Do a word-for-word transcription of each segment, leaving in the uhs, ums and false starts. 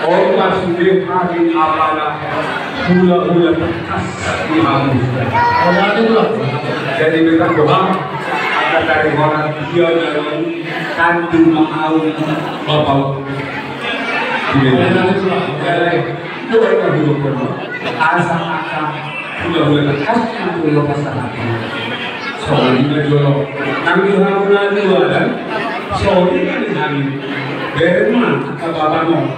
On ma sude hami apala hulahula tangkas di hamu. Jadi, betang doang, angka tari horat dia dalam kandung mau bapak. Asa angka hulahula tangkas di hamu. Songon i ma jolo nang di hamu na dua, kan? Songon i ma di hami. Bereng ma angka bapa on.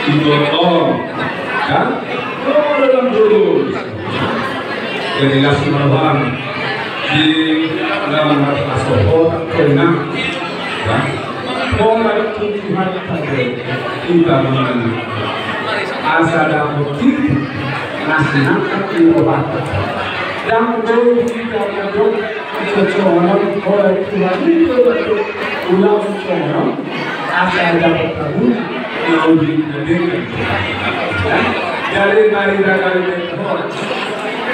Iboto on, kan? Jolo dalam dulu. Jadi, langsung ma roham di dalam rasa sohor, kena. Kan? Pola tu Tuhan tadi, kita menang. Asa dapot titik, nasi nangkap di obat. Dang do kita madok, kecolongan, pola Tuhan itu betul. Ulang colongan, asa dapot kabun, mau di. Jadi, mari kita kali ini,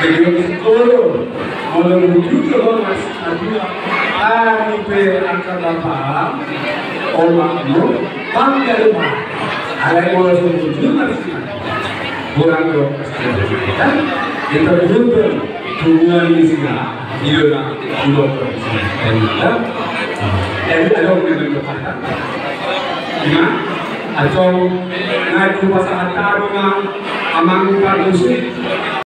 jadi, sekolah, mau menuju ke Mas Adua, kami pe angka bapa, omak nu, bangga do, Pak. Alai molo so bujur ma di sini. Kurang do. Kan? Kita beruntung, hubungan di sini. Iya, nah. Udah, Pak. Kan? Jadi, ada orang yang berkata, "Ima, acau, ngadu pasahat taro ma, amang Pak Musi."